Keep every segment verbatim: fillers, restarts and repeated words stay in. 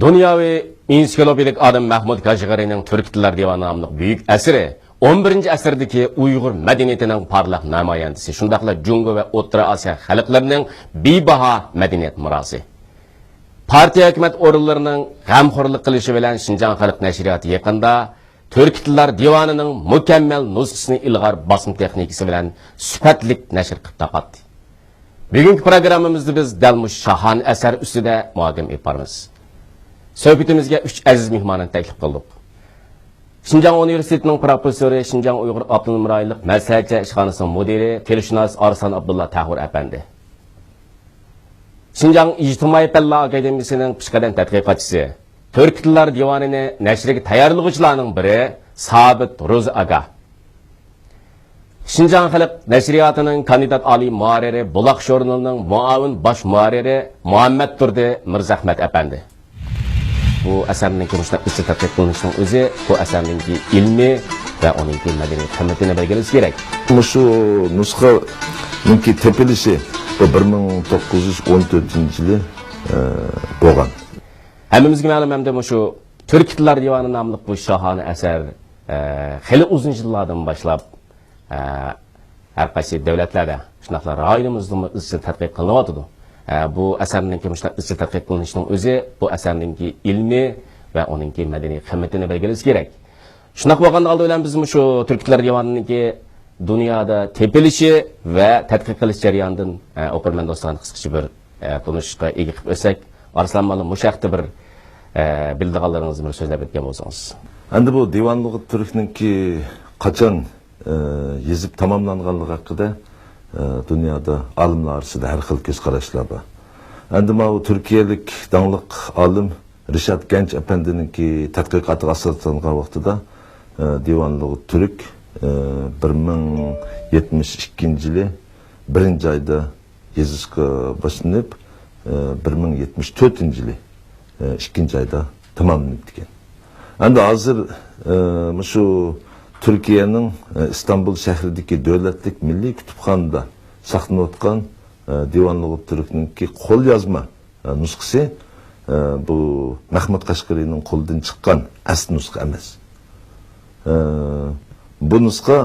دۇنياۋى ئېنسىكلوپېدىك ئالىم مەھمۇد كاشغەرىنىڭ تۈركىي تىللار دىۋانى ناملىق بۈيۈك ئەسىرى، ئون بىرىنچى ئەسىردىكى ئۇيغۇر مەدەنىيىتىنىڭ پارلاق نامايەندىسى، شۇنداقلا جۇڭگو ۋە ئوتتۇرا ئاسىيا خەلقلىرىنىڭ بىباھا مەدەنىيەت مىراسى. پارتىيە ھۆكۈمەت ئورۇنلىرىنىڭ غەمخورلۇق قىلىشى بىلەن شىنجاڭ خەلق نەشرىياتى يېقىندا تۈركىي تىللار دىۋانىنىڭ مۇكەممەل نۇسخىسىنى ئىلغار باسما تېخنىكىسى بىلەن سۈپەتلىك نەشر قىلىپ تارقاتتى. بۈگۈنكى پروگراممىمىزدا بىز دەل مۇشۇ شاھانە ئەسەر ئۈستىدە مۇھاكىمە ئېلىپ بارىمىز. سۆھبىتىمىزگە ئۈچ ئەزىز مېھماننى تەكلىپ قىلدۇق. شىنجاڭ ئۇنىۋېرسىتېتىنىڭ پروفېسسورى، شىنجاڭ ئۇيغۇر ئاپتونوم رايونلۇق مەسلىھەتچى ئىشخانىسىنىڭ مۇدىرى، تىلشۇناس ئارسلان ئابدۇللا تەخۇر ئەپەندى. شىنجاڭ ئىجتىمائىي پەنلەر ئاكادېمىيىسىنىڭ پېشقەدەم تەتقىقاتچىسى، تۈركىي تىللار دىۋانىنى نەشرگە تەييارلىغۇچىلارنىڭ بىرى سابىت روزى ئاكا. شىنجاڭ خەلق نەشرىياتىنىڭ كاندىدات ئالىي مۇھەررىرى، بۇلاق ژۇرنىلىنىڭ مۇئاۋىن باش مۇھەررىرى مۇھەممەت تۇردى مىرزەھمەت ئەپەندى. بۇ ئەسەرنىڭكى مۇشۇنداق ئىزچىل تەتقىق قىلىنىشىنىڭ ئۆزى بۇ ئەسەرنىڭكى ئىلمىي ۋە ئۇنىڭكى مەدەنىي قىممىتىنى بەلگىلىشى كېرەك. مۇشۇ نۇسخىنىڭكى تېپىلىشى بۇ بىر مىڭ توققۇز يۈز ئون تۆتىنچى يىلى، ئە، بولغان. ھەممىمىزگە مەلۇم، ھەمدە مۇشۇ تۈركىي تىللار دىۋانى ناملىق بۇ شاھانە ئەسەر، ئە، خېلى ئۇزۇن يىللاردىن باشلاپ، ئە، ھەر قايسى دۆلەتلەردە، شۇنداقلا رايونىمىزدىمۇ ئىزچىل تەتقىق قىلىنىۋاتىدۇ. ئە، بۇ ئەسەرنىڭكى مۇشۇنداق ئىزچىل تەتقىق قىلىنىشىنىڭ ئۆزى بۇ ئەسەرنىڭكى ئىلمىي ۋە ئۇنىڭكى مەدەنىي قىممىتىنى بەلگىلىشى كېرەك. شۇنداق بولغان ھالدا بىلەن بىز مۇشۇ تۈركىي تىللار دىۋانىنىڭكى دۇنيادا تېپىلىشى ۋە تەتقىق قىلىش جەريانىدىن، ئە، ئوقۇرمەن دوستلارنى قىسقىچە بىر، ئە، تونۇشۇشقا ئىگە قىلىپ ئۆتسەك، ئارسلان مالىم، مۇشۇ ھەقتە بىر، ئە، بىلىدىغانلىرىڭىزنى بىر سۆزلەپ ئۆتكەن بولسىڭىز. ئەمدى بۇ دىۋان لۇغەت تۈركنىڭكى قاچان، ئە، يېزىپ تاماملانغانلىقى ھەققىدە، ئە، دۇنيادا ئالىملار ئارىسىدا ھەر خىل كۆز قاراشلار بار. ئەمدى ماۋۇ تۈركىيەلىك داڭلىق ئالىم رىشات گەنچ ئەپەندىنىڭكى تەتقىقاتىغا ئاساسلانغان ۋاقتىدا، ئە، دىۋان لۇغەت تۈرك، ئە، بىر مىڭ يەتمىش ئىككىنچى يىلى بىرىنچى ئايدا يېزىشقا باشلىنىپ، ئە، بىر مىڭ يەتمىش تۆتىنچى يىلى، ئە، ئىككىنچى ئايدا تاماملىنىپتىكەن. ئەمدى ھازىر، ئە، مۇشۇ تۈركىيەنىڭ، ئە، ئىستانبۇل شەھىرىدىكى دۆلەتلىك مىللىي كۇتۇپخانىدا ساقلىنىۋاتقان، ئە، دىۋان لۇغەت تۈركنىڭكى قوليازما ئە، نۇسخىسى، ئە، بۇ مەھمۇد قەشقىرىنىڭ قولىدىن چىققان ئەسلى نۇسخا ئەمەس. ئە، بۇ نۇسخا،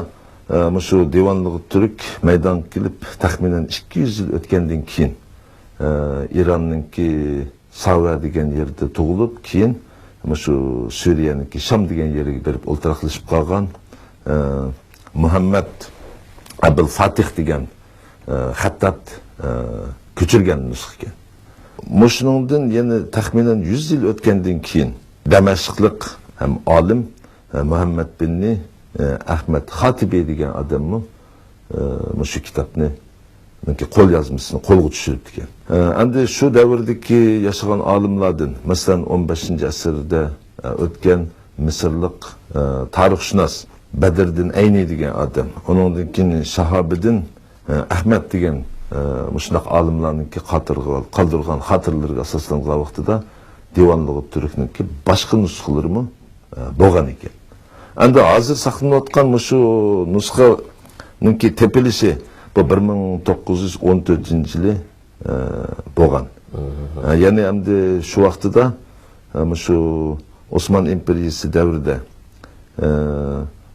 ئە، مۇشۇ دىۋان لۇغەت تۈرك مەيدانغا كېلىپ، تەخمىنەن ئىككى يۈز يىل ئۆتكەندىن كېيىن، ئە، ئىراننىڭكى ساۋە دېگەن يېرىدە تۇغۇلۇپ، كېيىن مۇشۇ سۈرىيەنىڭكى شام دېگەن يېرىگە بېرىپ ئولتۇراقلىشىپ قالغان، ئە، مۇھەممەد ئەبۇل فاتىھ دېگەن، ئە، خەتتات، ئە، كۆچۈرگەن نۇسخا ئىكەن. مۇشۇنىڭدىن يەنە تەخمىنەن يۈز يىل ئۆتكەندىن كېيىن، دەمەشقلىق ھەم ئالىم، ئە، مۇھەممەد بىننى، ئە، ئەھمەد خاتىبى دېگەن ئادەممۇ، ئە، مۇشۇ كىتابنى، نىڭكى قوليازمىسىنى قولغا چۈشۈرۈپتىكەن. ئە، ئەمدى شۇ دەۋردىكى ياشىغان ئالىملاردىن، مەسىلەن، ئون بەشىنچى ئەسىردە، ئە، ئۆتكەن مىسىرلىق، ئە، تارىخشۇناس بەدرىدىن ئەينى دېگەن ئادەم، ئۇنىڭدىن كېيىن شاھابىدىن، ئە، ئەھمەد دېگەن، ئە، مۇشۇنداق ئالىملارنىڭكى قاتىرىغا، قالدۇرغان خاتىرىلىرىگە ئاساسلانغان ۋاقتىدا دىۋان لۇغەت تۈركنىڭكى باشقا نۇسخىلىرىمۇ، ئە، بولغان ئىكەن. ئەمدى ھازىر ساقلىنىۋاتقان مۇشۇ نۇسخىنىڭكى تېپىلىشى بۇ بىر مىڭ توققۇز يۈز ئون تۆتىنچى يىلى، ئە، بولغان. ئە، يەنى ئەمدى شۇ ۋاقتىدا، ئە، مۇشۇ ئوسمان ئىمپېرىيىسى دەۋرىدە، ئە،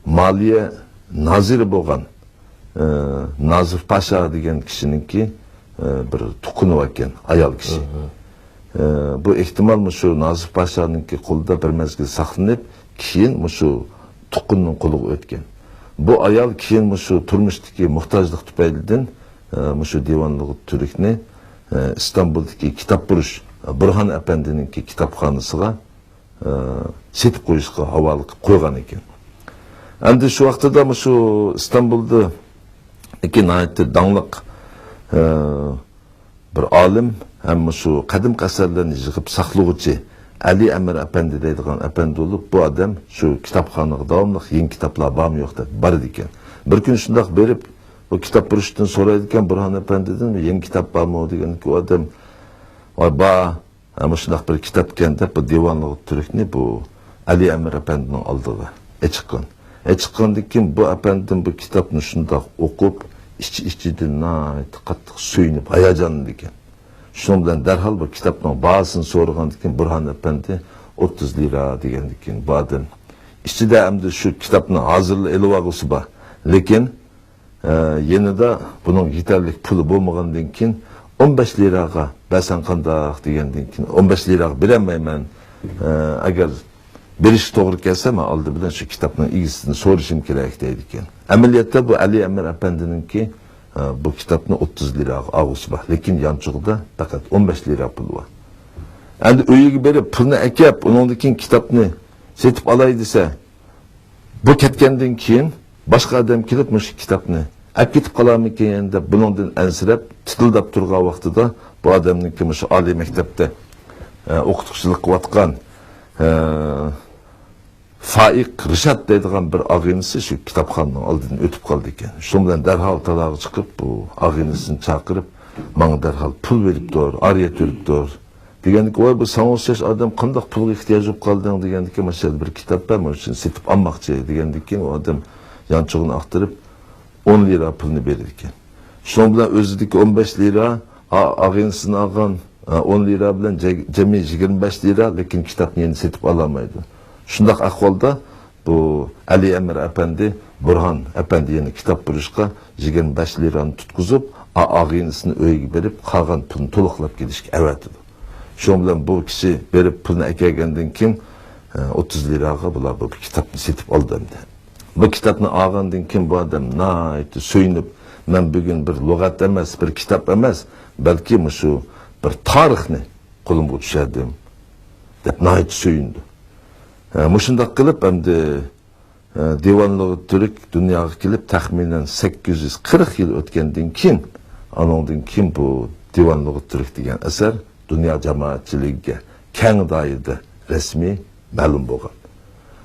مالىيە نازىرى بولغان، ئە، نازىف پاشا دېگەن كىشىنىڭكى، ئە، بىر تۇغقىنى باركەن، ئايال كىشى. ئە، بۇ ئېھتىمال مۇشۇ نازىف پاشانىڭكى قولىدا بىر مەزگىل ساقلىنىپ، كېيىن مۇشۇ تۇغقىنىنىڭ قولىغا ئۆتكەن. بۇ ئايال كېيىن مۇشۇ تۇرمۇشتىكى موھتاجلىق تۈپەيلىدىن، ئە، مۇشۇ دىۋان لۇغەت تۈركنى، ئە، ئىستانبۇلدىكى كىتابپۇرۇش، ئە، بۇرھان ئەپەندىنىڭكى كىتابخانىسىغا، ئە، سېتىپ قويۇشقا ھاۋالە قىلىپ قويغان ئىكەن. ئەمدى شۇ ۋاقتىدا مۇشۇ ئىستانبۇلدىكى ناھايىتى داڭلىق، ئە، بىر ئالىم ھەم مۇشۇ قەدىمكى ئەسەرلەرنى يىغىپ ساقلىغۇچى ئەلى ئەمىر ئەپەندى دەيدىغان ئەپەندى بولۇپ، بۇ ئادەم شۇ كىتابخانىغا داۋاملىق يېڭى كىتابلار بارمۇ يوق دەپ بارىدىكەن. بىر كۈنى شۇنداق بېرىپ، بۇ كىتابپۇرۇشتىن سورايدىكەن، بۇرھان ئەپەندىدىن، يېڭى كىتاب بارمۇ دېگەندىكىن، ئۇ ئادەم، ۋاي بار، ھە، مۇشۇنداق بىر كىتابكەن دەپ، بۇ دىۋان لۇغەت تۈركنى بۇ ئەلى ئەمىر ئەپەندىنىڭ ئالدىغا ئېچىققان. ئېچىققاندىن كېيىن بۇ ئەپەندىم بۇ كىتابنى شۇنداق ئوقۇپ، ئىچ-ئىچىدىن ناھايىتى قاتتىق سۆيۈنۈپ، ھاياجانلىنىدىكەن. شۇنىڭ بىلەن دەرھال بۇ كىتابنىڭ باھاسىنى سورىغاندىن كېيىن، بۇرھان ئەپەندى ئوتتۇز لىرا دېگەندىن كېيىن، بۇ ئادەم ئىچىدە ئەمدى شۇ كىتابنى ھازىرلا ئېلىۋالغۇسى بار. لېكىن، ئە، يېنىدا بۇنىڭ يېتەرلىك پۇلى بولمىغاندىن كېيىن، «ئون بەش لىراغا بەرسەڭ قانداق؟» دېگەندىن كېيىن، «ئون بەش لىراغا بېرەلمەيمەن. ئە، ئەگەر بېرىشكە توغرا كەلسە، مەن ئالدى بىلەن شۇ كىتابنىڭ ئىگىسىدىن سورىشىم كېرەك» دەيدىكەن. ئەمەلىيەتتە بۇ ئەلى ئەمىر ئەپەندىنىڭكى، ئە، بۇ كىتابنى ئوتتۇز لىراغا ئالغۇسى بار. لېكىن يانچۇقىدا پەقەت ئون بەش لىرا پۇل بار. ئەمدى ئۆيىگە بېرىپ، پۇلنى ئەكەپ، ئۇنىڭدىن كېيىن كىتابنى سېتىپ ئالاي دېسە، بۇ كەتكەندىن كېيىن باشقا ئادەم كېلىپ مۇشۇ كىتابنى ئەپ كېتىپ قالارمىكىن دەپ بۇنىڭدىن ئەنسىرەپ تىتىلداپ تۇرغان ۋاقتىدا، بۇ ئادەمنىڭكى مۇشۇ ئالىي مەكتەپتە، ئە، ئوقۇتقۇچىلىق قىلىۋاتقان، ئە، فائىق رىشات دەيدىغان بىر ئاغىنىسى شۇ كىتابخانىنىڭ ئالدىدىن ئۆتۈپ قالىدىكەن. شۇنىڭ بىلەن دەرھال تالاغا چىقىپ، بۇ ئاغىنىسىنى چاقىرىپ، «ماڭا دەرھال پۇل بېرىپ تۇر، ئارىيەت بېرىپ تۇر» دېگەندىكىن، «ۋاي، بۇ ساڭا ئوخشاش ئادەم قانداق پۇلغا ئېھتىياج بولۇپ قالدىڭ؟» دېگەندىكىن، «مانا شۇ يەردە بىر كىتاب بار، مانا شۇنى سېتىپ ئالماقچى» دېگەندىكىن، ئۇ ئادەم يانچۇقىنى ئاختۇرۇپ، ئون لىرا پۇلنى بېرىدىكەن. شۇنىڭ بىلەن ئۆزىدىكى ئون بەش لىرا، ئا-، ئاغىنىسىدىن ئالغان، ئا، ئون لىرا بىلەن جە-، جەمئىي يىگىرمە بەش لىرا، لېكىن كىتابنى يەنە سېتىپ ئالالمايدۇ. شۇنداق ئەھۋالدا بۇ ئەلى ئەمىر ئەپەندى، بۇرھان ئەپەندى يەنە كىتاب بۇيرۇشقا يىگىرمە بەش لىرانى تۇتقۇزۇپ، ئا-، ئاغىنىسىنىڭ ئۆيىگە بېرىپ، قالغان پۇلنى تولۇقلاپ كېلىشكە ئەۋەتىدۇ. شۇنىڭ بىلەن بۇ كىشى بېرىپ پۇلنى ئەكەلگەندىن كېيىن، ئە، ئوتتۇز لىراغا بۇلار بۇ كىتابنى سېتىپ ئالدى ئەمدى. بۇ كىتابنى ئالغاندىن كېيىن بۇ ئادەم ناھايىتى سۆيۈنۈپ، «مەن بۈگۈن بىر لۇغەت ئەمەس، بىر كىتاب ئەمەس، بەلكى مۇشۇ بىر تارىخنى قولۇمغا چۈشۈردۈم» دەپ ناھايىتى سۆيۈندى. ئە، مۇشۇنداق قىلىپ ئەمدى، ئە، دىۋان لۇغەت تۈرك دۇنياغا كېلىپ تەخمىنەن سەككىز يۈز قىرىق يىل ئۆتكەندىن كېيىن، ئانىڭدىن كېيىن بۇ دىۋان لۇغەت تۈرك دېگەن ئەسەر دۇنيا جامائەتچىلىكىگە كەڭ دائىرىدە رەسمىي مەلۇم بولغان.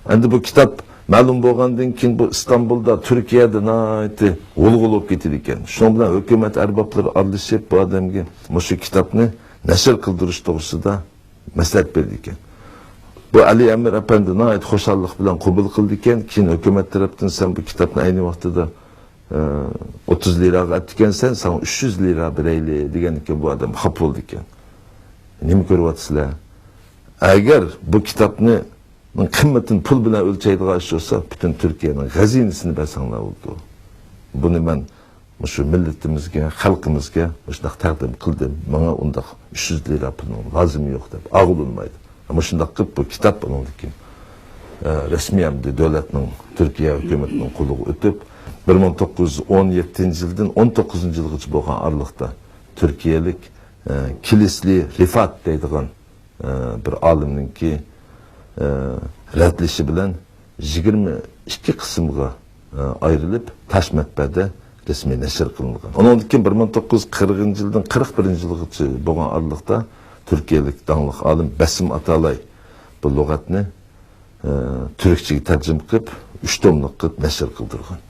ئەمدى بۇ كىتاب مەلۇم بولغاندىن كېيىن، بۇ ئىستانبۇلدا، تۈركىيەدە ناھايىتى غۇلغۇلا بولۇپ كېتىدىكەن. شۇنىڭ بىلەن ھۆكۈمەت ئەربابلىرى ئارىلىشىپ، بۇ ئادەمگە مۇشۇ كىتابنى نەشر قىلدۇرۇش توغرىسىدا مەسلىھەت بېرىدىكەن. بۇ ئەلى ئەمىر ئەپەندى ناھايىتى خۇشاللىق بىلەن قوبۇل قىلىدىكەن. كېيىن ھۆكۈمەت تەرەپتىن، «سەن بۇ كىتابنى ئەينى ۋاقتىدا، ئە، ئوتتۇز لىراغا ئەپتىكەنسەن، ساڭا ئۈچ يۈز لىرا بېرەيلى» دېگەندىكىن، بۇ ئادەم خاپا بولىدىكەن. «نېمە كۆرۈۋاتىسىلەر؟ ئەگەر بۇ كىتابنى قىممىتىنى پۇل بىلەن ئۆلچەيدىغان ئىش بولسا، پۈتۈن تۈركىيەنىڭ خەزىنىسىنى بەرسەڭلار بولىدۇ. بۇنى مەن مۇشۇ مىللىتىمىزگە، خەلقىمىزگە مۇشۇنداق تەقدىم قىلدىم. ماڭا ئۇنداق ئۈچ يۈز لىرا پۇلنىڭ لازىمى يوق» دەپ ئاغلىنمايدۇ. مۇشۇنداق قىلىپ بۇ كىتاب ئۇنىڭدىن كېيىن، ئە، رەسمىي ئەمدى دۆلەتنىڭ، تۈركىيە ھۆكۈمىتىنىڭ قولىغا ئۆتۈپ، بىر مىڭ توققۇز يۈز ئون يەتتىنچى يىلدىن ئون توققۇزىنچى يىلغىچە بولغان ئارىلىقتا تۈركىيەلىك، ئە، كىلىسلى رىفات دەيدىغان، ئە، بىر ئالىمنىڭكى، ئە، رەتلىشى بىلەن يىگىرمە ئىككى قىسىمغا، ئە، ئايرىلىپ، تاش مەتبەئەدە رەسمىي نەشر قىلىنغان. ئۇنىڭدىن كېيىن بىر مىڭ توققۇز يۈز قىرىقىنچى يىلدىن قىرىق بىرىنچى يىلغىچە بولغان ئارىلىقتا تۈركىيەلىك داڭلىق ئالىم بەسىم ئاتالاي بۇ لۇغەتنى، ئە، تۈركچىگە تەرجىمە قىلىپ، ئۈچ توملۇق قىلىپ نەشر قىلدۇرغان.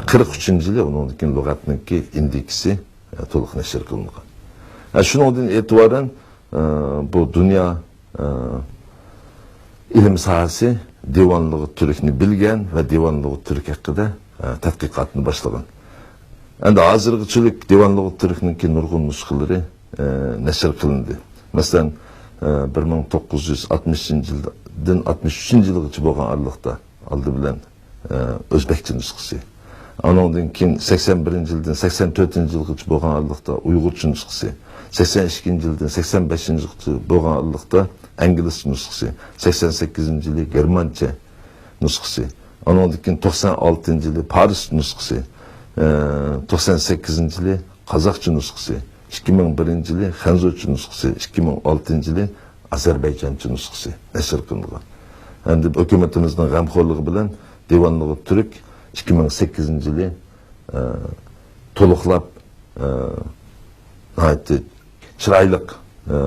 قىرىق ئۈچىنچى يىلى ئۇنىڭدىن كېيىن لۇغەتنىڭكى ئىندىكىسى، ئە، تولۇق نەشر قىلىنغان. ئە، شۇنىڭدىن ئېتىبارەن، ئە، بۇ دۇنيا، ئە، ئىلىم ساھەسى دىۋان لۇغەت تۈركنى بىلگەن ۋە دىۋان لۇغەت تۈرك ھەققىدە، ئە، تەتقىقاتنى باشلىغان. ئەمدى ھازىرغىچىلىك دىۋان لۇغەت تۈركنىڭكى نۇرغۇن نۇسخىلىرى، ئە، نەشر قىلىندى. مەسىلەن، ئە، بىر مىڭ توققۇز يۈز ئاتمىشىنچى يىلدىن ئاتمىش ئۈچىنچى يىلغىچە بولغان ئارىلىقتا ئالدى بىلەن، ئە، ئۆزبەكچە نۇسخىسى. ئانىڭدىن كېيىن سەكسەن بىرىنچى يىلدىن سەكسەن تۆتىنچى يىلغىچە بولغان ئارىلىقتا ئۇيغۇرچە نۇسخىسى. سەكسەن ئىككىنچى يىلدىن سەكسەن بەشىنچى يىلغىچە بولغان ئارىلىقتا ئىنگلىزچە نۇسخىسى. سەكسەن سەككىزىنچى يىلى گېرمانچە نۇسخىسى. ئانىڭدىن كېيىن توقسان ئالتىنچى يىلى پارسچە نۇسخىسى. ئە، توقسان سەككىزىنچى يىلى قازاقچە نۇسخىسى، ئىككى مىڭ بىرىنچى يىلى خەنزۇچە نۇسخىسى، ئىككى مىڭ ئالتىنچى يىلى ئازەربەيجانچە نۇسخىسى نەشر قىلىنغان. ئەمدى ھۆكۈمىتىمىزنىڭ غەمخورلۇقى بىلەن دىۋان لۇغەت تۈرك ئىككى مىڭ سەككىزىنچى يىلى، ئە، تولۇقلاپ، ئە، ناھايىتى چىرايلىق، ئە،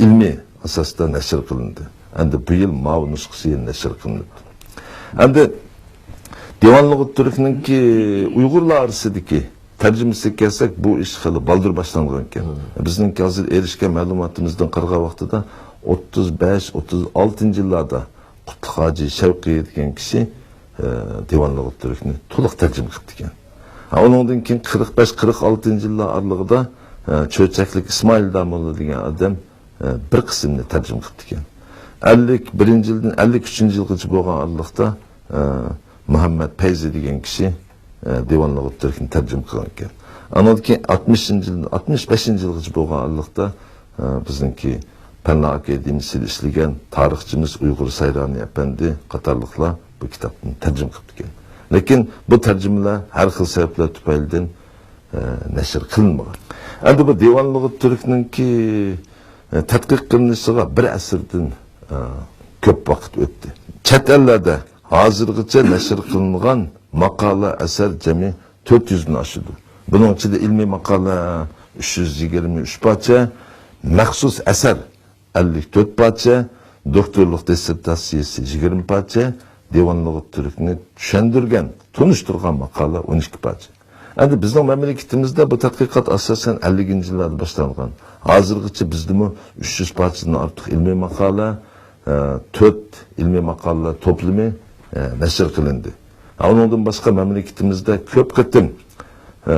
ئىلمىي ئاساستا نەشر قىلىندى. ئەمدى بۇ يىل ماۋۇ نۇسخىسى يەنە نەشر قىلىنىدۇ. ئەمدى دىۋان لۇغەت تۈركنىڭكى ئۇيغۇرلار ئارىسىدىكى تەرجىمىسىگە كەلسەك، بۇ ئىش خېلى بالدۇر باشلانغان ئىكەن. بىزنىڭكى ھازىر ئېرىشكەن مەلۇماتىمىزدىن قارىغان ۋاقتىدا، ئوتتۇز بەش، ئوتتۇز ئالتىنچى يىللاردا قۇتلۇق ھاجى شەۋقى دېگەن كىشى، ئە، دىۋان لۇغەت تۈركنى تولۇق تەرجىمە قىپتىكەن. ھە، ئۇنىڭدىن كېيىن قىرىق بەش، قىرىق ئالتىنچى يىللار ئارىلىقىدا ئە، چۆچەكلىك ئىسمائىل داموللا دېگەن ئادەم، ئە، بىر قىسىمنى تەرجىمە قىپتىكەن. ئەللىك بىرىنچى يىلدىن ئەللىك ئۈچىنچى يىلغىچە بولغان ئارىلىقتا، ئە، مۇھەممەد پەيزى دېگەن كىشى، ئە، دىۋانۇل لۇغەتىت تۈركنى تەرجىمە قىلغان ئىكەن. ئاندىن كېيىن ئاتمىشىنچى يىلدىن ئاتمىش بەشىنچى يىلغىچە بولغان ئارىلىقتا، ئە، بىزنىڭكى پەنلەر ئاكادېمىيىسىدا ئىشلىگەن تارىخچىمىز ئۇيغۇر سايرانى ئەپەندى قاتارلىقلار بۇ كىتابنى تەرجىمە قىپتىكەن. لېكىن بۇ تەرجىمىلەر ھەر خىل سەۋەبلەر تۈپەيلىدىن، ئە، نەشر قىلىنمىغان. ئەمدى بۇ دىۋانۇل لۇغەتىت تۈركنىڭكى، ئە، تەتقىق قىلىنىشىغا بىر ئەسىردىن، ئە، كۆپ ۋاقىت ئۆتتى. چەت ئەللەردە ھازىرغىچە نەشر قىلىنغان ماقالە ئەسەر جەمئىي تۆت يۈزدىن ئاشىدۇ. بۇنىڭ ئىچىدە ئىلمىي ماقالە ئۈچ يۈز يىگىرمە ئۈچ پارچە، مەخسۇس ئەسەر ئەللىك تۆت پارچە، دوكتورلۇق دىسسېرتاتسىيىسى يىگىرمە پارچە، دىۋانۇل لۇغەتىت تۈركنى چۈشەندۈرگەن، تونۇشتۇرغان ماقالە ئون ئىككى پارچە. ئەمدى بىزنىڭ مەملىكىتىمىزدە بۇ تەتقىقات ئاساسەن ئەللىكىنچى يىللاردا باشلانغان. ھازىرغىچە بىزدىمۇ ئۈچ يۈز پارچىدىن ئارتۇق ئىلمىي ماقالە، ئە، تۆت ئىلمىي ماقالىلەر توپلىمى، ئە، نەشر قىلىندى. ھە، ئۇنىڭدىن باشقا مەملىكىتىمىزدە كۆپ قېتىم، ئە،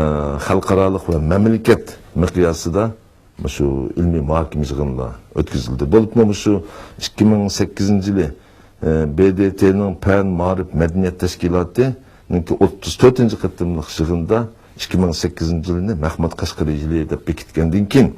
خەلقئارالىق ۋە مەملىكەت مىقياسىدا مۇشۇ ئىلمىي مۇھاكىمە يىغىنلار ئۆتكۈزۈلدى. بولۇپمۇ مۇشۇ ئىككى مىڭ سەككىزىنچى يىلى، ئە، ب د ت نىڭ پەن، مائارىپ، مەدەنىيەت تەشكىلاتىنىڭكى ئوتتۇز تۆتىنچى قېتىملىق يىغىنىدا ئىككى مىڭ سەككىزىنچى يىلنى مەھمۇد قەشقىرى يىلى دەپ بېكىتكەندىن كېيىن،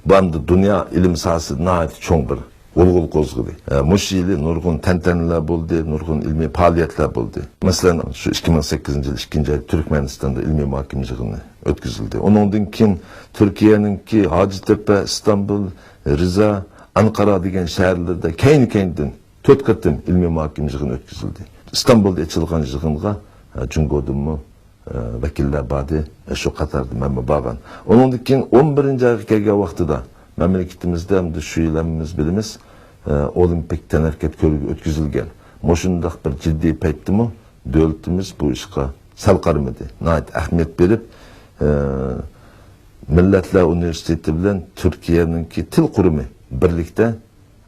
بۇ ئەمدى دۇنيا ئىلىم ساھەسىدە ناھايىتى چوڭ بىر غۇلغۇلا قوزغىدى. ئە، مۇشۇ يىلى نۇرغۇن تەنتەنىلەر بولدى، نۇرغۇن ئىلمىي پائالىيەتلەر بولدى. مەسىلەن، شۇ ئىككى مىڭ سەككىزىنچى يىل ئىككىنچى ئايدا تۈركمەنىستاندا ئىلمىي مۇھاكىمە يىغىنى ئۆتكۈزۈلدى. ئۇنىڭدىن كېيىن تۈركىيەنىڭكى ھاجىتەپە، ئىستانبۇل، رىزا، ئەنقارا دېگەن شەھەرلەردە كەينى-كەينىدىن تۆت قېتىم ئىلمىي مۇھاكىمە يىغىنى ئۆتكۈزۈلدى. ئىستانبۇلدا ئېچىلغان يىغىنغا، ئە، جۇڭگودىنمۇ، ئە، ۋەكىللەر باردى. ئە، شۇ قاتاردا مەنمۇ بارغان. ئۇنىڭدىن كېيىن ئون بىرىنچى ئايغا كەلگەن ۋاقتىدا مەملىكىتىمىزدە ئەمدى شۇ يىل ھەممىمىز بىلىمىز، ئە، ئولىمپىك تەنھەرىكەت كۆرگىلى ئۆتكۈزۈلگەن. مۇشۇنداق بىر جىددىي پەيتتىمۇ دۆلىتىمىز بۇ ئىشقا سەل قارىمىدى. ناھايىتى ئەھمىيەت بېرىپ، ئە، مىللەتلەر ئۇنىۋېرسىتېتى بىلەن تۈركىيەنىڭكى تىل قۇرۇمى بىرلىكتە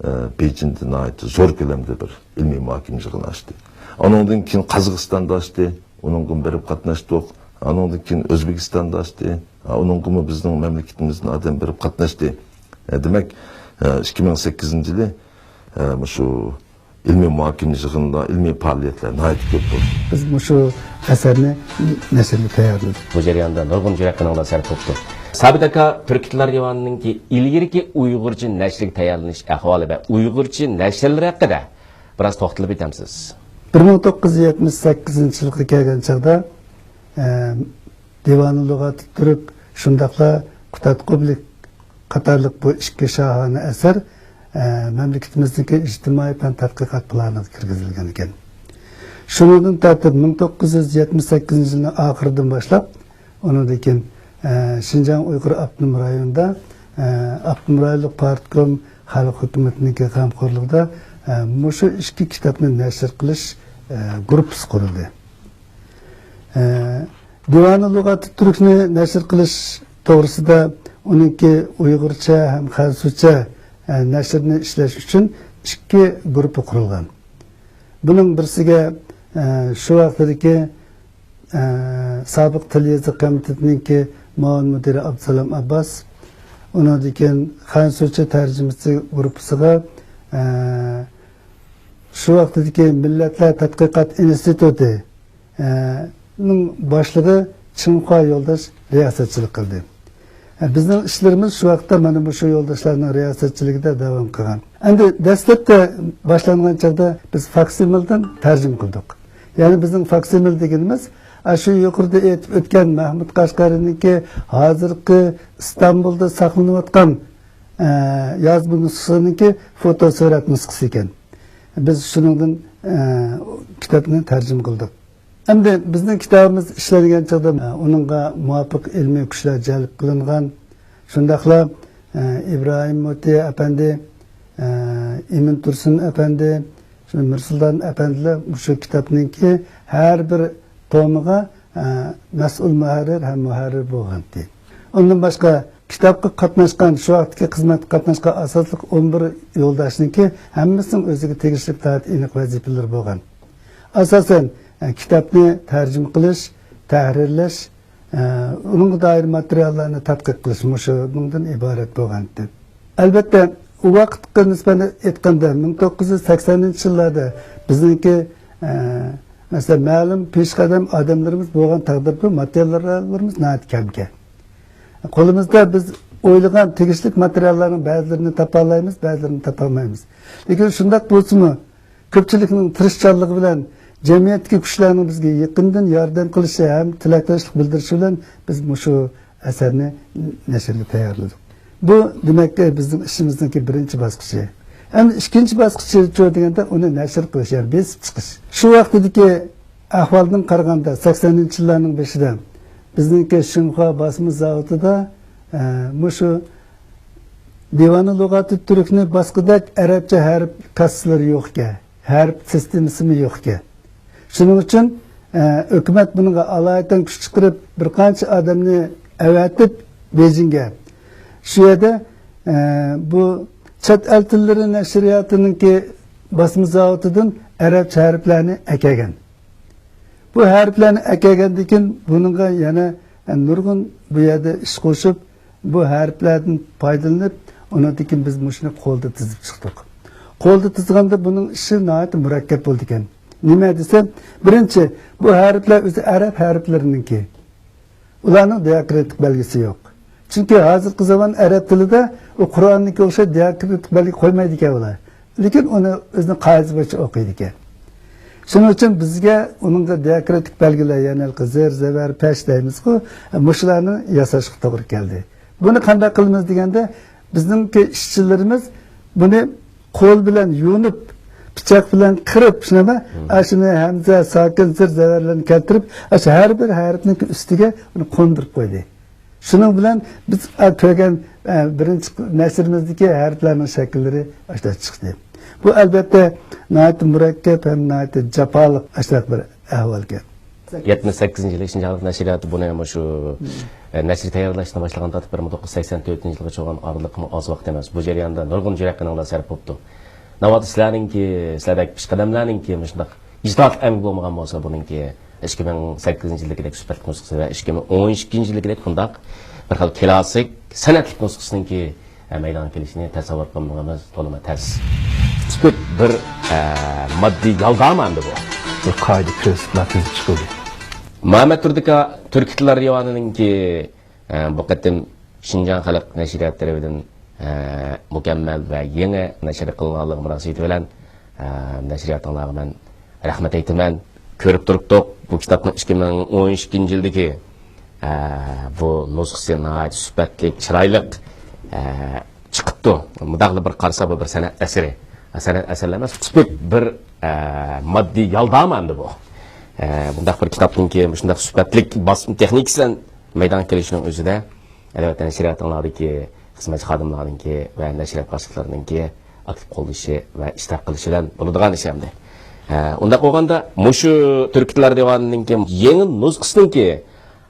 ئە، بېيجىڭدا ناھايىتى زور كۆلەمدە بىر ئىلمىي مۇھاكىمە يىغىنى ئاچتى. ئانىڭدىن كېيىن قازاقىستاندا ئاچتى، ئۇنىڭغىمۇ بېرىپ قاتناشتۇق. ئانىڭدىن كېيىن ئۆزبېكىستاندا ئاچتى، ئۇنىڭغىمۇ بىزنىڭ مەملىكىتىمىزدىن ئادەم بېرىپ قاتناشتى. ئە، دېمەك، ئە، ئىككى مىڭ سەككىزىنچى يىلى، ئە، مۇشۇ ئىلمىي مۇھاكىمە يىغىنلار، ئىلمىي پائالىيەتلەر ناھايىتى كۆپ بولدى. بىز مۇشۇ ئەسەرنى نەشرگە تەييارلىدۇق. بۇ جەرياندا نۇرغۇن يۈرەك قېنىڭلار سەرپ بوپتۇ. سابىت ئاكا، تۈركىي تىللار دىۋانىنىڭكى ئىلگىرىكى ئۇيغۇرچە نەشرگە تەييارلىنىش ئەھۋالى ۋە ئۇيغۇرچە نەشرلىرى ھەققىدە بىراز توختىلىپ ئۆتەمسىز؟ بىر مىڭ توققۇز يۈز يەتمىش سەككىزىنچى يىلغا كەلگەن چاغدا، ئە، دىۋانۇ لۇغاتىت تۈرك، شۇنداقلا قۇتادغۇ بىلىك قاتارلىق بۇ ئىككى شاھانە ئەسەر، ئە، مەملىكىتىمىزنىڭكى ئىجتىمائىي پەن تەتقىقات پىلانىغا كىرگۈزۈلگەن ئىكەن. شۇنىڭدىن تارتىپ مىڭ توققۇز يۈز يەتمىش سەككىزىنچى يىلنىڭ ئاخىرىدىن باشلاپ، ئۇنىڭدىن كېيىن، ئە، شىنجاڭ ئۇيغۇر ئاپتونوم رايونىدا، ئە، ئاپتونوم رايونلۇق پارتكوم، خەلق ھۆكۈمىتىنىڭكى غەمخورلۇقىدا، ئە، مۇشۇ ئىككى كىتابنى نەشر قىلىش، ئە، گۇرۇپپىسى قۇرۇلدى. ئە، دىۋانۇ لۇغاتىت تۈركنى نەشر قىلىش توغرىسىدا ئۇنىڭكى ئۇيغۇرچە ھەم خەنزۇچە، ئە، نەشرىنى ئىشلەش ئۈچۈن ئىككى گۇرۇپپا قۇرۇلغان. بۇنىڭ بىرسىگە، ئە، شۇ ۋاقتىدىكى، ئە، سابىق تىل يېزىق كومىتېتىنىڭكى مۇئاۋىن مۇدىرى ئابدۇسالام ئابباس، ئۇنىڭدىن كېيىن خەنزۇچە تەرجىمىسى گۇرۇپپىسىغا، ئە، شۇ ۋاقتىدىكى مىللەتلەر تەتقىقات ئىنستىتۇتى، ئە، نىڭ باشلىقى چىڭخۇا يولداش رىياسەتچىلىك قىلدى. ئە، بىزنىڭ ئىشلىرىمىز شۇ ۋاقىتتا مانا مۇشۇ يولداشلارنىڭ رىياسەتچىلىكىدە داۋام قىلغان. ئەمدى دەسلەپتە باشلانغان چاغدا بىز فاكسىمىلدىن تەرجىمە قىلدۇق. يەنى بىزنىڭ فاكسىمىل دېگىنىمىز، ئە، شۇ يۇقىرىدا ئېيتىپ ئۆتكەن مەھمۇد قەشقەرىنىڭكى ھازىرقى ئىستانبۇلدا ساقلىنىۋاتقان، ئە، يازما نۇسخىسىنىڭكى فوتوسۈرەت نۇسخىسى ئىكەن. بىز شۇنىڭدىن، ئە، كىتابنى تەرجىمە قىلدۇق. ئەمدى بىزنىڭ كىتابىمىز ئىشلەنگەن چاغدا، ئە، ئۇنىڭغا مۇۋاپىق ئىلمىي كۈچلەر جەلپ قىلىنغان. شۇنداقلا، ئە، ئىبراھىم مۇتى ئەپەندى، ئە، ئىمىن تۇرسۇن ئەپەندى، شۇ مىرسۇلتان ئەپەندىلەر مۇشۇ كىتابنىڭكى ھەر بىر تومىغا، ئە، مەسئۇل مۇھەررىر ھەم مۇھەررىر بولغانتى. ئۇندىن باشقا، كىتابقا قاتناشقان، شۇ ۋاقىتتىكى خىزمەتكە قاتناشقان ئاساسلىق ئون بىر يولداشنىڭكى ھەممىسىنىڭ ئۆزىگە تېگىشلىك ناھايىتى ئېنىق ۋەزىپىلىرى بولغان. ئاساسەن، ئە، كىتابنى تەرجىمە قىلىش، تەھرىرلەش، ئە، ئۇنىڭغا دائىر ماتېرىياللارنى تەتقىق قىلىش مۇشۇنىڭدىن ئىبارەت بولغانىدى. ئەلۋەتتە، ئۇ ۋاقىتقا نىسبەتەن ئېيتقاندا، مىڭ توققۇز يۈز سەكسەنىنچى يىللاردا بىزنىڭكى، ئە، مەسىلەن، مەلۇم پېشقەدەم ئادەملىرىمىز بولغان تەقدىردە، ماتېرىياللىرىمىز ناھايىتى كەمكەن. قولىمىزدا بىز ئويلىغان تېگىشلىك ماتېرىياللارنىڭ بەزىلىرىنى تاپالايمىز، بەزىلىرىنى تاپالمايمىز. لېكىن شۇنداق بولسىمۇ، كۆپچىلىكنىڭ تىرىشچانلىقى بىلەن جەمئىيەتتىكى كۈچلەرنىڭ بىزگە يېقىندىن ياردەم قىلىشى ھەم تىلەكداشلىق بىلدۈرۈشى بىلەن بىز مۇشۇ ئەسەرنى نەشرگە تەييارلىدۇق. بۇ، دېمەك، بىزنىڭ ئىشىمىزنىڭكى بىرىنچى باسقۇچى. ئەمدى ئىككىنچى باسقۇچى شۇ دېگەندە، ئۇنى نەشر قىلىش، يەنى بېسىپ چىقىش. شۇ ۋاقتىدىكى ئەھۋالدىن قارىغاندا، سەكسەنىنچى يىللارنىڭ بېشىدا بىزنىڭكى شىنخۇا باسما زاۋۇتىدا، ئە، مۇشۇ دىۋانۇ لۇغاتىت تۈركنى باسقۇدەك ئەرەبچە ھەرپ كاسسىلىرى يوق ئىكەن، ھەرپ سىستېمىسىمۇ يوق ئىكەن. شۇنىڭ ئۈچۈن، ئە، ھۆكۈمەت بۇنىڭغا ئالايىتەن كۈچ چىقىرىپ، بىر قانچە ئادەمنى ئەۋەتىپ بېيجىڭگە. شۇ يەردە، ئە، بۇ چەت ئەل تىللىرى نەشرىياتىنىڭكى باسما زاۋۇتىدىن ئەرەبچە ھەرپلەرنى ئەكەلگەن. بۇ ھەرپلەرنى ئەكەلگەندىن كېيىن بۇنىڭغا يەنە، ئە، نۇرغۇن بۇ يەردە ئىش قوشۇپ، بۇ ھەرپلەردىن پايدىلىنىپ، ئۇنىڭدىن كېيىن بىز مۇشۇنى قولدا تىزىپ چىقتۇق. قولدا تىزغاندا بۇنىڭ ئىشى ناھايىتى مۇرەككەپ بولىدىكەن. نېمە دېسە، بىرىنچى، بۇ ھەرپلەر ئۆزى ئەرەب ھەرپلىرىنىڭكى. ئۇلارنىڭ دىئاكرىتىك بەلگىسى يوق. چۈنكى ھازىرقى زامان ئەرەب تىلىدا ئۇ قۇرئاننىڭكىگە ئوخشاش دىئاكرىتىك بەلگە قويمايدىكەن ئۇلار. لېكىن ئۇنى ئۆزىنىڭ قائىدىسى بويىچە ئوقۇيدىكەن. شۇنىڭ ئۈچۈن بىزگە ئۇنىڭغا دىئاكرىتىك بەلگىلەر، يەنى ھېلىقى زىر، زەۋەر، پەش دەيمىزغۇ، مۇشۇلارنى ياساشقا توغرا كەلدى. بۇنى قانداق قىلىمىز دېگەندە، بىزنىڭكى ئىشچىلىرىمىز بۇنى قول بىلەن يۇنۇپ، پىچاق بىلەن قىرىپ، شۇنداقمۇ؟ مم. ئاشۇنى ھەمزە، ساكىن، زىر، زەۋەرلەرنى كەلتۈرۈپ، ئاشۇ ھەر بىر ھەرپنىڭ ئۈستىگە ئۇنى قوندۇرۇپ قويدى. شۇنىڭ بىلەن بىز، ئە، كۆرگەن، ئە، بىرىنچى نەشرىمىزدىكى ھەرپلەرنىڭ شەكىللىرى ئاشۇنداق چىقتى. بۇ، ئەلبەتتە، ناھايىتى مۇرەككەپ ھەم ناھايىتى جاپالىق ئاشۇنداق بىر ئەھۋالكەن. يەتمىش سەككىزىنچى يىلى شىنجاڭ خەلق نەشرىياتى بۇنى مۇشۇ، ئە، نەشر تەييارلاشنى باشلىغاندىن تارتىپ بىر مىڭ توققۇز يۈز سەكسەن تۆتىنچى يىلغىچە بولغان ئارىلىقمۇ ئاز ۋاقىت ئەمەس. بۇ جەرياندا نۇرغۇن يۈرەك قېنىڭلار سەرپ بوپتۇ. ناۋادا سىلەرنىڭكى، سىلەردەك پېشقەدەملەرنىڭكى مۇشۇنداق ئىجتىھات ئەمگىكى بولمىغان بولسا، بۇنىڭكى ئىككى مىڭ سەككىزىنچى يىلدىكىدەك سۈپەتلىك نۇسخىسى ۋە ئىككى مىڭ ئون ئىككىنچى يىلدىكىدەك بۇنداق بىر خىل كلاسسىك سەنئەتلىك نۇسخىسىنىڭكى، ئە، مەيدانغا كېلىشىنى تەسەۋۋۇر قىلمىغىنىمىز تولىمۇ تەس. تىپىك بىر، ئە، ماددىي يالدام ئەمدى بۇ. بىر قائىدە پىرىنسىپلار تۈزۈپ چىقىلدى. مۇھەممەد تۇردى ئاكا، تۈركىي تىللار دىۋانىنىڭكى، ئە، بۇ قېتىم شىنجاڭ خەلق نەشرىياتى تەرىپىدىن، ئە، مۇكەممەل ۋە يېڭى نەشر قىلىنغانلىقى مۇناسىۋىتى بىلەن، ئە، نەشرىياتىڭلارغا مەن رەھمەت ئېيتىمەن. كۆرۈپ تۇرۇپتۇق، بۇ كىتابنىڭ ئىككى مىڭ ئون ئىككىنچى يىلدىكى، ئە، بۇ نۇسخىسى ناھايىتى سۈپەتلىك، چىرايلىق، ئە، چىقىپتۇ. مۇنداقلا بىر قارىسا، بۇ بىر سەنئەت ئەسىرى. سەنئەت ئەسەرلەر ئەمەس، تىپىك بىر، ئە، ماددىي يالدام ئەمدى بۇ. ئە، بۇنداق بىر كىتابنىڭكى مۇشۇنداق سۈپەتلىك باسما تېخنىكىسى بىلەن مەيدانغا كېلىشىنىڭ ئۆزىدە، ئەلۋەتتە، نەشرىياتىڭلاردىكى خىزمەتچى خادىملارنىڭكى ۋە نەشرىيات باشلىقلىرىنىڭكى ئاكتىپ قوللىشى ۋە ئىشتىراك قىلىشى بىلەن بولىدىغان ئىش ئەمدى. ئە، ئۇنداق بولغاندا، مۇشۇ تۈركىي تىللار دىۋانىنىڭكى يېڭى نۇسخىسىنىڭكى،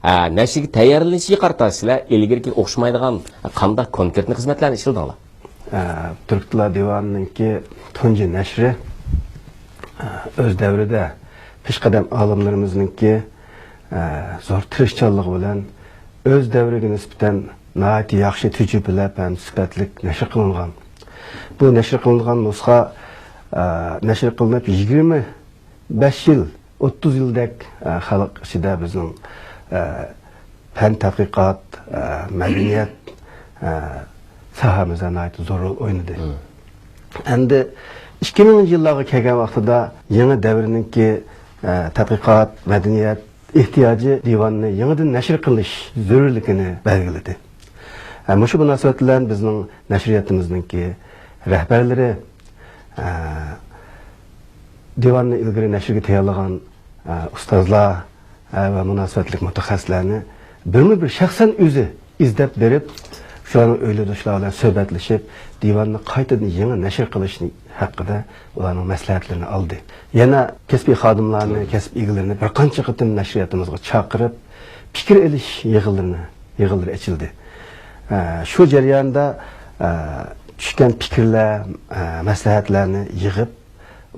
ئە، نەشرگە تەييارلىنىشىگە قارىتا سىلەر ئىلگىرىكىگە ئوخشىمايدىغان قانداق كونكرېتنى خىزمەتلەرنى ئىشلىدىڭلار؟ ئە، تۈركىي تىللار دىۋانىنىڭكى تۇنجى نەشرى، ئە، ئۆز دەۋرىدە پېشقەدەم ئالىملىرىمىزنىڭكى، ئە، زور تىرىشچانلىقى بىلەن ئۆز دەۋرىگە نىسبەتەن ناھايىتى ياخشى تۈجۈپىلەپ ھەم سۈپەتلىك نەشر قىلىنغان. بۇ نەشر قىلىنغان نۇسخا، ئە، نەشر قىلىنىپ يىگىرمە بەش يىل، ئوتتۇز يىلدەك، ئە، خەلق ئىچىدە بىزنىڭ، ئە، پەن تەتقىقات، ئە، مەدەنىيەت، ئە، ساھەمىزدە ناھايىتى زور رول ئوينىدى. مم. ئەمدى ئىككى مىڭىنچى يىللارغا كەلگەن ۋاقتىدا يېڭى دەۋرنىڭكى، ئە، تەتقىقات، مەدەنىيەت ئېھتىياجى دىۋاننى يېڭىدىن نەشر قىلىش زۆرۈرلۈكىنى بەلگىلىدى. ئە، مۇشۇ مۇناسىۋەت بىلەن بىزنىڭ نەشرىياتىمىزنىڭكى رەھبەرلىرى، ئە، دىۋاننى ئىلگىرى نەشرگە تەييارلىغان، ئە، ئۇستازلار، ئە، ۋە مۇناسىۋەتلىك مۇتەخەسسىسلەرنى بىرمۇ بىر شەخسەن ئۆزى ئىزدەپ بېرىپ، شۇلارنىڭ ئۆيلىدە شۇلار بىلەن سۆھبەتلىشىپ، دىۋاننى قايتىدىن يېڭى نەشر قىلىشنى ھەققىدە ئۇلارنىڭ مەسلىھەتلىرىنى ئالدى. يەنە كەسپىي خادىملارنى، كەسىپ ئىگىلىرىنى بىر قانچە قېتىم نەشرىياتىمىزغا چاقىرىپ، پىكىر ئېلىش يىغىنلىرىنى، يىغىنلىرى ئېچىلدى. ئە، شۇ جەرياندا، ئە، چۈشكەن پىكىرلەر، ئە، مەسلىھەتلەرنى يىغىپ،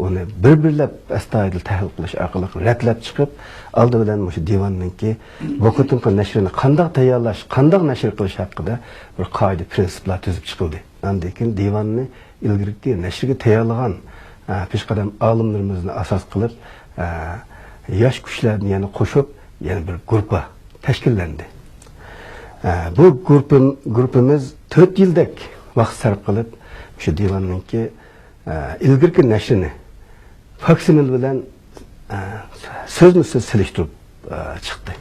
ئۇنى بىر-بىرلەپ ئەستايىدىل تەھلىل قىلىش ئارقىلىق رەتلەپ چىقىپ، ئالدى بىلەن مۇشۇ دىۋاننىڭكى بۇ قېتىمقى نەشرىنى قانداق تەييارلاش، قانداق نەشر قىلىش ھەققىدە بىر قائىدە، پىرىنسىپلار تۈزۈپ چىقىلدى. ئاندىن كېيىن دىۋاننى ئىلگىرىكى نەشرگە تەييارلىغان، ئە، پېشقەدەم ئالىملىرىمىزنى ئاساس قىلىپ، ئە، ياش كۈچلەرنى يەنە قوشۇپ، يەنە بىر گۇرۇپپا تەشكىللەندى. ئە، بۇ گۇرۇپپىم-، گۇرۇپپىمىز تۆت يىلدەك ۋاقىت سەرپ قىلىپ، شۇ دىۋاننىڭكى، ئە، ئىلگىرىكى نەشرىنى فاكسىمىل بىلەن، ئە، سۆزمۇ سۆز سېلىشتۇرۇپ، ئە، چىقتى.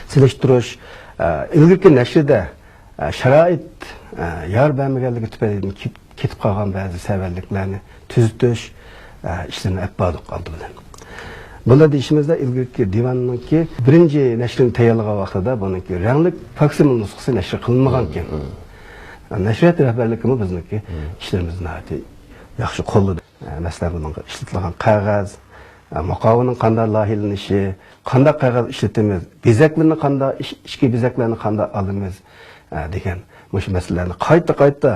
سېلىشتۇرۇش، ئە، ئىلگىرىكى نەشرىدە، ئە، شارائىت، ئە، يار بەرمىگەنلىكى تۈپەيلىدىن كېت-، كېتىپ قالغان بەزى سەۋەنلىكلەرنى تۈزىتىش، ئە، ئىشلىرىنى ئېلىپ باردۇق ئالدى بىلەن. بۇنداق دېيىشىمىزدە، ئىلگىرىكى دىۋاننىڭكى بىرىنچى نەشرىنى تەييارلىغان ۋاقتىدا بۇنىڭكى رەڭلىك فاكسىمىل نۇسخىسى نەشر قىلىنمىغانىكەن. نەشرىيات رەھبەرلىكىمۇ بىزنىڭكى ئىشلىرىمىزنى ناھايىتى ياخشى قوللىدى. ئە، مەسىلەن، بۇنىڭغا ئىشلىتىلغان قەغەز، ئە، مۇقاۋىنىڭ قانداق لايىھىلىنىشى، قانداق قەغەز ئىشلىتىمىز، بېزەكلىرىنى قانداق، ئىچ-، ئىچكى بېزەكلەرنى قانداق ئالىمىز، ئە، دېگەن مۇشۇ مەسىلىلەرنى قايتا-قايتا،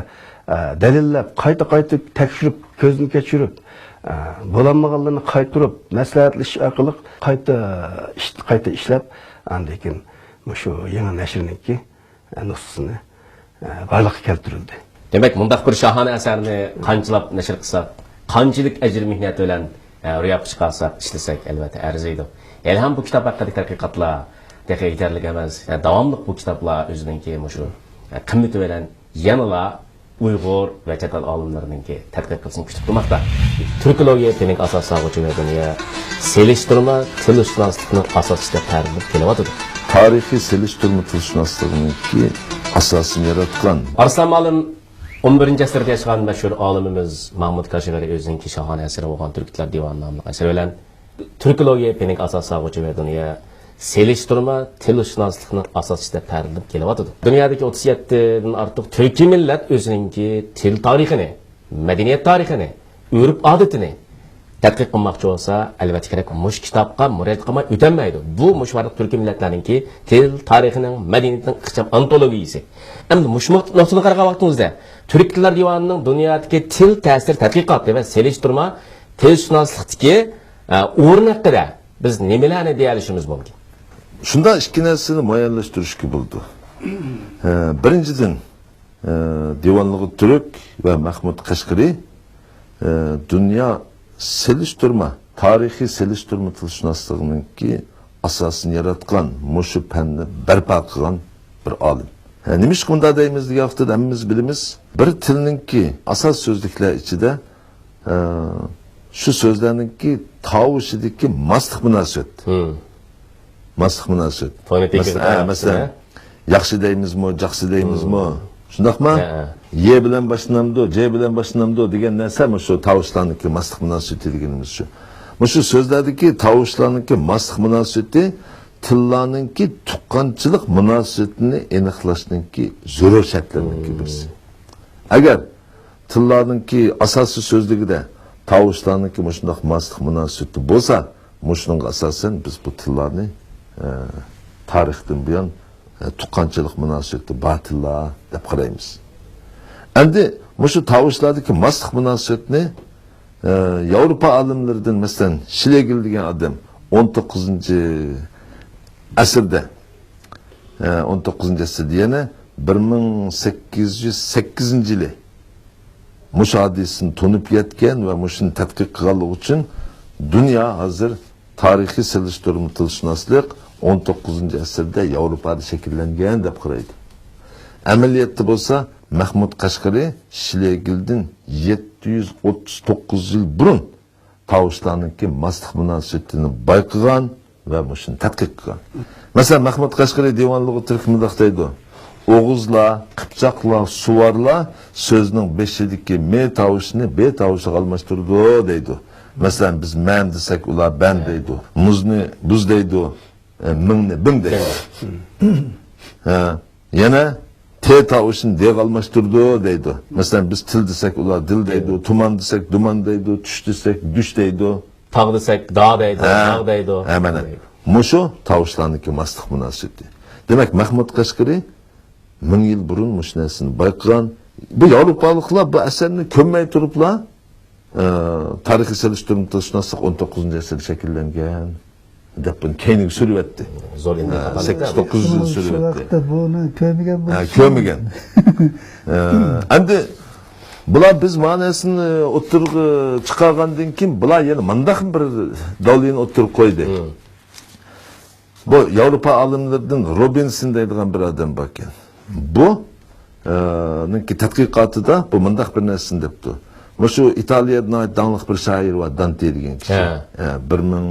ئە، دەلىللەپ، قايتا-قايتا تەكشۈرۈپ، كۆزدىن كەچۈرۈپ، ئە، بولالمىغانلىرىنى قايتۇرۇپ، مەسلىھەتلىشىش ئارقىلىق قايتا ئىش-، قايتا ئىشلەپ، ئاندىن كېيىن مۇشۇ يېڭى نەشرنىڭكى نۇسخىسىنى، ئە، بارلىققا كەلتۈرۈلدى. دېمەك، مۇنداق بىر شاھانە ئەسەرنى قانچىلاپ نەشر قىلساق، قانچىلىك ئەجىر-مېھنەت بىلەن، ئە، روياپقا چىقارساق، ئىشلىسەك، ئەلۋەتتە ئەرزىيدۇ. ھېلىھەم بۇ كىتاب ھەققىدىكى تەتقىقاتلار تېخى يېتەرلىك ئەمەس. يەنى داۋاملىق بۇ كىتابلار ئۆزىنىڭكى مۇشۇ، ئە، قىممىتى بىلەن يەنىلا ئۇيغۇر ۋە چەت ئەل ئالىملىرىنىڭكى تەتقىق قىلىشىنى كۈتۈپ تۇرماقتا. تۈركولوگىيە پېنىڭ ئاساس ساغۇچى ۋە دۇنيا سېلىشتۇرما تىلشۇناسلىقنىڭ ئاساسى دەپ تەرىپلىنىپ كېلىۋاتىدۇ. تارىخىي سېلىشتۇرما تىلشۇناسلىقىنىڭكى ئاساسىنى ياراتقان. ئارسلان مالىم ئون بىرىنچى ئەسىردە ياشىغان مەشھۇر ئالىمىمىز ماھمۇد كاشغەرى ئۆزىنىڭكى شاھانە ئەسىرى بولغان تۈركلەر دىۋانى ناملىق ئەسىرى بىلەن تۈركولوگىيە پېنىگە ئاساس سالغۇچى ۋە دۇنيا سېلىشتۇرما تىلشۇناسلىقنىڭ ئاساسچىسى دەپ تەرىپلىنىپ كېلىۋاتىدۇ. دۇنيادىكى ئوتتۇز يەتتىدىن ئارتۇق تۈركىي مىللەت ئۆزىنىڭكى تىل تارىخىنى، مەدەنىيەت تارىخىنى، ئۆرپ-ئادىتىنى تەتقىق قىلماقچى بولسا، ئەلۋەتتە كېرەك، مۇشۇ كىتابقا مۇراجىئەت قىلماي ئۆتەلمەيدۇ. بۇ مۇشۇ بارلىق تۈركىي مىللەتلەرنىڭكى تىل تارىخىنىڭ، مەدەنىيىتىنىڭ ئىخچام ئانتولوگىيىسى. ئەمدى مۇشۇ نۇقتىدىن قارىغان ۋاقتىمىزدا، تۈركىي تىللار دىۋانىنىڭ دۇنيادىكى تىل تەسىر تەتقىقاتى ۋە سېلىشتۇرما تىلشۇناسلىقتىكى، ئە، ئورنى ھەققىدە بىز نېمىلەرنى دېيەلىشىمىز مۇمكىن؟ شۇنداق ئىككى نەرسىنى مۇئەييەنلەشتۈرۈشكە بولىدۇ. ئە، بىرىنچىدىن، ئە، دىۋانلىغۇت تۈرك ۋە مەھمۇد قەشقىرى، ئە، دۇنيا سېلىشتۇرما، تارىخىي سېلىشتۇرما تىلشۇناسلىقىنىڭكى ئاساسىنى ياراتقان، مۇشۇ پەننى بەرپا قىلغان بىر ئالىم. ئە، نېمىشقا مۇنداق دەيمىز دېگەن ۋاقىتتا، ھەممىمىز بىلىمىز، بىر تىلنىڭكى ئاساس سۆزلۈكلەر ئىچىدە ئە، شۇ سۆزلەرنىڭكى تاۋۇشىدىكى ماسلىق مۇناسىۋەت. ماسلىق مۇناسىۋەت. فونېتىكا مەسە-، ئە، مەسىلەن، ياخشى دەيمىزمۇ، جاخسى دەيمىزمۇ؟ شۇنداقمۇ؟ ھە، ھە. يې بىلەن باشلىنامدۇ، جې بىلەن باشلىنامدۇ دېگەن نەرسە مۇشۇ تاۋۇشلارنىڭكى ماسلىق مۇناسىۋىتى دېگىنىمىز شۇ. مۇشۇ سۆزلەردىكى تاۋۇشلارنىڭكى ماسلىق مۇناسىۋىتى تىللارنىڭكى تۇغقانچىلىق مۇناسىۋىتىنى ئېنىقلاشنىڭكى زۆرۈر شەرتلىرىنىڭكى بىرسى. ئەگەر تىللارنىڭكى ئاساسىي سۆزلۈكىدە تاۋۇشلارنىڭكى مۇشۇنداق ماسلىق مۇناسىۋىتى بولسا، مۇشۇنىڭغا ئاساسەن بىز بۇ تىللارنى، ئە، تارىختىن بۇيان، ئە، تۇغقانچىلىق مۇناسىۋىتى بار تىللار دەپ قارايمىز. ئەمدى مۇشۇ تاۋۇشلاردىكى ماسلىق مۇناسىۋەتنى، ئە، ياۋروپا ئالىملىرىدىن، مەسىلەن، شلېگېل دېگەن ئادەم ئون توققۇزىنچى ئەسىردە ئون توققۇزىنچى ئەسىردە، يەنى بىر مىڭ سەككىز يۈز سەككىزىنچى يىلى مۇشۇ ھادىسىنى تونۇپ يەتكەن ۋە مۇشۇنى تەتقىق قىلغانلىقى ئۈچۈن دۇنيا ھازىر تارىخىي سېلىشتۇرما تىلشۇناسلىق ئون توققۇزىنچى ئەسىردە ياۋروپادا شەكىللەنگەن دەپ قارايدۇ. ئەمەلىيەتتە بولسا، مەھمۇد قەشقىرى شلېگېلدىن يەتتە يۈز ئوتتۇز توققۇز يىل بۇرۇن تاۋۇشلارنىڭكى ماسلىق مۇناسىۋىتىنى بايقىغان ۋە مۇشۇنى تەتقىق قىلغان. مەسىلەن، مەھمۇد قەشقىرى دىۋانلىغۇت تۈركىدە مۇنداق دەيدۇ: «ئوغۇزلار، قىپچاقلار، سۇۋارلار سۆزنىڭ بېشىدىكى مې تاۋۇشىنى بې تاۋۇشىغا ئالماشتۇرىدۇ» دەيدۇ. مەسىلەن، بىز مەن دېسەك، ئۇلار بەن دەيدۇ. مۇزنى بۇز دەيدۇ. ئە، مىڭنى بىڭ دەيدۇ. ھە. يەنە تې تاۋۇشىنى دېغا ئالماشتۇرىدۇ دەيدۇ. مەسىلەن، بىز تىل دېسەك، ئۇلار دىل دەيدۇ، تۇمان دېسەك، دۇمان دەيدۇ، چۈش دېسەك، دۈش دەيدۇ. تاغ دېسەك، دا دەيدۇ، ھە. داغ دەيدۇ. ھە، مانا. مۇشۇ تاۋۇشلارنىڭكى ماسلىق مۇناسىۋىتى. دېمەك، مەھمۇد قەشقىرى مىڭ يىل بۇرۇن مۇشۇ نەرسىنى بايقىغان. بۇ ياۋروپالىقلار بۇ ئەسەرنى كۆرمەي تۇرۇپلا، ئە، تارىخىي سېلىشتۇرما تىلشۇناسلىق ئون توققۇزىنچى ئەسىردە شەكىللەنگەن، دەپ بۇنى كەينىگە سۈرۈۋەتتى. زور ئىنتىقادلار. ئە، سەككىز توققۇز يىل شۇ، شۇ سۈرۈۋەتتى. ۋاقىتتا بۇنى كۆرمىگەن، ھە، بولسا كۆرمىگەن. ئە، ئەمدى بۇلار بىز مەنىسىنى ئوتتۇرىغا چىقارغاندىن كېيىن، بۇلار يەنە مۇنداق بىر دالىلنى ئوتتۇرىغا قويدى. بۇ ياۋروپا ئالىملىرىدىن روبىنسون دەيدىغان بىر ئادەم باركەن. بۇ، ئە، نىڭكى تەتقىقاتىدا بۇ مۇنداق بىر نەرسىنى دەپتۇ. مۇشۇ ئىتالىيەدە ناھايىتى داڭلىق بىر شائىر بار، دانتې دېگەن كىشى. ھە. ھە، بىر مىڭ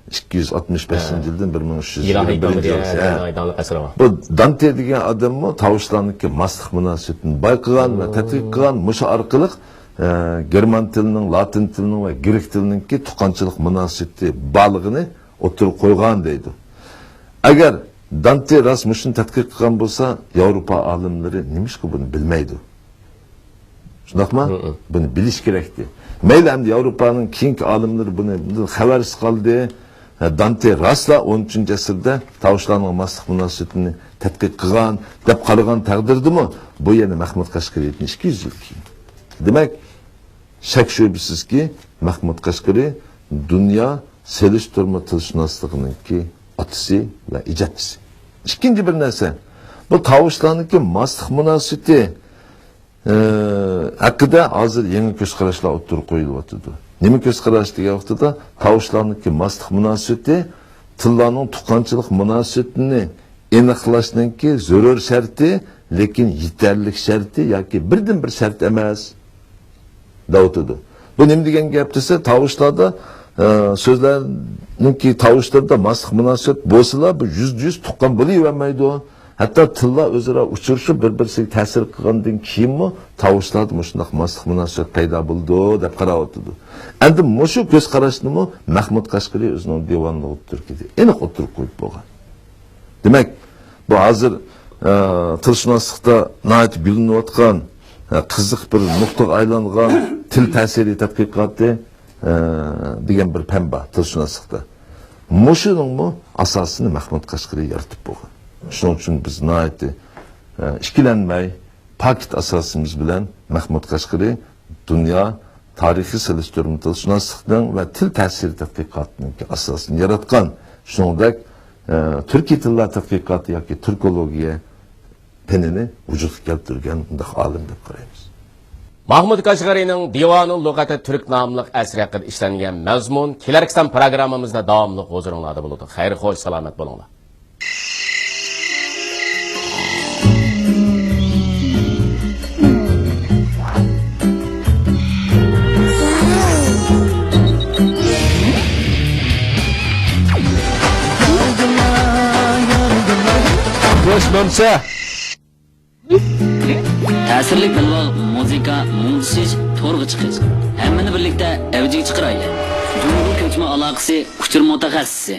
ئىككى يۈز ئاتمىش بەشىنچى يىلدىن بىر مىڭ ئۈچ يۈز يىگىرمە بىرىنچى يىلغىچە. ھە. بۇ دانتې دېگەن ئادەممۇ تاۋۇشلارنىڭكى ماسلىق مۇناسىۋىتىنى بايقىغان ۋە تەتقىق قىلغان، مۇشۇ ئارقىلىق، ئە، گېرمان تىلىنىڭ، لاتىن تىلىنىڭ ۋە گرېك تىلىنىڭكى تۇغقانچىلىق مۇناسىۋىتى بارلىقىنى ئوتتۇرىغا قويغان دەيدۇ. ئەگەر دانتې راست مۇشۇنى تەتقىق قىلغان بولسا، ياۋروپا ئالىملىرى نېمىشقا بۇنى بىلمەيدۇ؟ شۇنداقمۇ؟ ھە، ھە. بۇنى بىلىش كېرەكتى. مەيلى، ئەمدى ياۋروپانىڭ كېيىنكى ئالىملىرى بۇنى، بۇنى خەۋەرسىز قالدى. ھە، دانتې راسلا ئون ئۈچىنچى ئەسىردە تاۋۇشلارنىڭ ماسلىق مۇناسىۋىتىنى تەتقىق قىلغان دەپ قارىغان تەقدىردىمۇ، بۇ يەنە مەھمۇد قەشقىرىدىن ئىككى يۈز يىل كېيىن. دېمەك، شەك-شۈبھىسىزكى، مەھمۇد قەشقىرى دۇنيا سېلىشتۇرما تىلشۇناسلىقىنىڭكى ئاتىسى ۋە ئىجادچىسى. ئىككىنچى بىر نەرسە، بۇ تاۋۇشلارنىڭكى ماسلىق مۇناسىۋىتى، ئى، ھەققىدە ھازىر يېڭى كۆز قاراشلار ئوتتۇرىغا قويۇلۇۋاتىدۇ. نېمە كۆز قاراش دېگەن ۋاقتىدا، تاۋۇشلارنىڭكى ماسلىق مۇناسىۋىتى تىللارنىڭ تۇغقانچىلىق مۇناسىۋىتىنى ئېنىقلاشنىڭكى زۆرۈر شەرتى، لېكىن يېتەرلىك شەرتى ياكى بىردىنبىر شەرت ئەمەس، دەۋاتىدۇ. بۇ نېمە دېگەن گەپ دېسە، تاۋۇشلاردا، ئە، سۆزلەرنىڭكى تاۋۇشلىرىدا ماسلىق مۇناسىۋەت بولسىلا، بۇ يۈزدە يۈز تۇغقان بولۇۋەرمەيدۇ. ھەتتا تىللار ئۆزئارا ئۇچرىشىپ، بىر-بىرسىگە تەسىر قىلغاندىن كېيىنمۇ تاۋۇشلاردا مۇشۇنداق ماسلىق مۇناسىۋەت پەيدا بولىدۇ، دەپ قاراۋاتىدۇ. ئەمدى مۇشۇ كۆز قاراشنىمۇ مەھمۇد قەشقىرى ئۆزىنىڭ دىۋانلىق تۈركىدە ئېنىق ئوتتۇرىغا قويۇپ بولغان. دېمەك، بۇ ھازىر، ئە، تىلشۇناسلىقتا ناھايىتى گۈللىنىۋاتقان، ئە، قىزىق بىر نۇقتىغا ئايلانغان تىل تەسىرى تەتقىقاتى، ئە، دېگەن بىر پەن بار تىلشۇناسلىقتا. مۇشۇنىڭمۇ ئاساسىنى مەھمۇد قەشقىرى يارىتىپ بولغان. شۇنىڭ ئۈچۈن بىز ناھايىتى، ئە، ئىككىلەنمەي، پاكىت ئاساسىمىز بىلەن مەھمۇد قەشقىرى دۇنيا تارىخىي سېلىشتۇرما تىلشۇناسلىقنىڭ ۋە تىل تەسىرى تەتقىقاتىنىڭكى ئاساسىنى ياراتقان، شۇنىڭدەك، ئە، تۈركىي تىللار تەتقىقاتى ياكى تۈركولوگىيە پېنىنى ۋۇجۇدقا كەلتۈرگەن مۇنداق ئالىم دەپ قارايمىز. ماھمۇد قەشقەرىنىڭ دىۋانۇل لۇغەتى تۈرك ناملىق ئەسىرى ھەققىدە ئىشلەنگەن مەزمۇن كېلەركى سان پروگراممىمىزدا داۋاملىق ھۇزۇرۇڭلاردا بولىدۇ. خەير خوش، سالامەت بولۇڭلار. خوش مەمسە. تەسىرلىك بەلباغ مۇزىكا، مۇڭدىشىش، تورغا چىقىش. ھەممىنى بىرلىكتە ئەۋجىگە چىقىرايلى. جۇڭگو كۆچمە ئالاقىسى ئۇچۇر مۇتەخەسسىسى.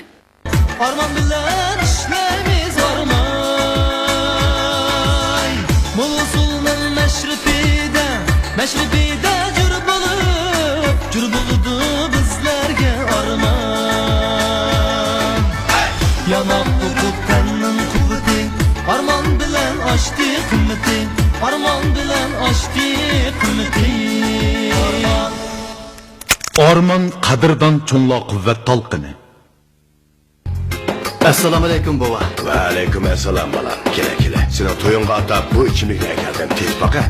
ئارمان بىلەن ئىشلەيمىز ئارمان. موزۇلنىڭ مەشرىپىدە، مەشرىپىدە جۈر بولۇپ، جۈر بولىدۇ بىزلەرگە ئارمان. ياناق تۇتۇپ تەننىڭ قۇۋۋىتى، ئارمان بىلەن ئاشتى قىممىتى، ئارمان بىلەن ئاشتى قىممىتى. ئارمان، قەدىردان چوڭلار قۇۋۋەت تالقىنى. ئەسسالامۇئەلەيكۇم، بوۋا. ۋەئەلەيكۇم ئەسسالام، بالام. كېلە، كېلە. سېنىڭ تويۇڭغا ئاتاپ بۇ ئىچىملىكنى ئەكەلدىم. تېتىپ باقە.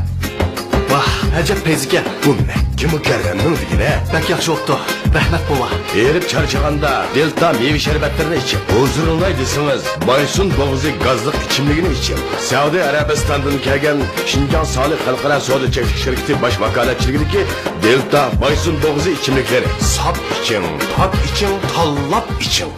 ۋاھ، ئەجەب پەيزىكەن. بۇ مەككە مۇكەررەمنىڭ دېگىنى. بەك ياخشى بوپتۇ. رەھمەت، بوۋا. ھېرىپ چارچىغاندا دېلتا مېۋە شەربەتلىرىنى ئىچىڭ. ھۇزۇرلىناي دېسىڭىز، بايسۇن بوغۇزى گازلىق ئىچىملىكىنى ئىچىڭ. سەئۇدى ئەرەبىستاندىن كەلگەن شىنجاڭ سالىھ خەلقئارا سودا چەكلىك شىركىتى باش ۋاكالەتچىلىكىدىكى دېلتا بايسۇن بوغۇزى ئىچىملىكلىرى. ساپ ئىچىڭ، پاك ئىچىڭ، تاللاپ ئىچىڭ.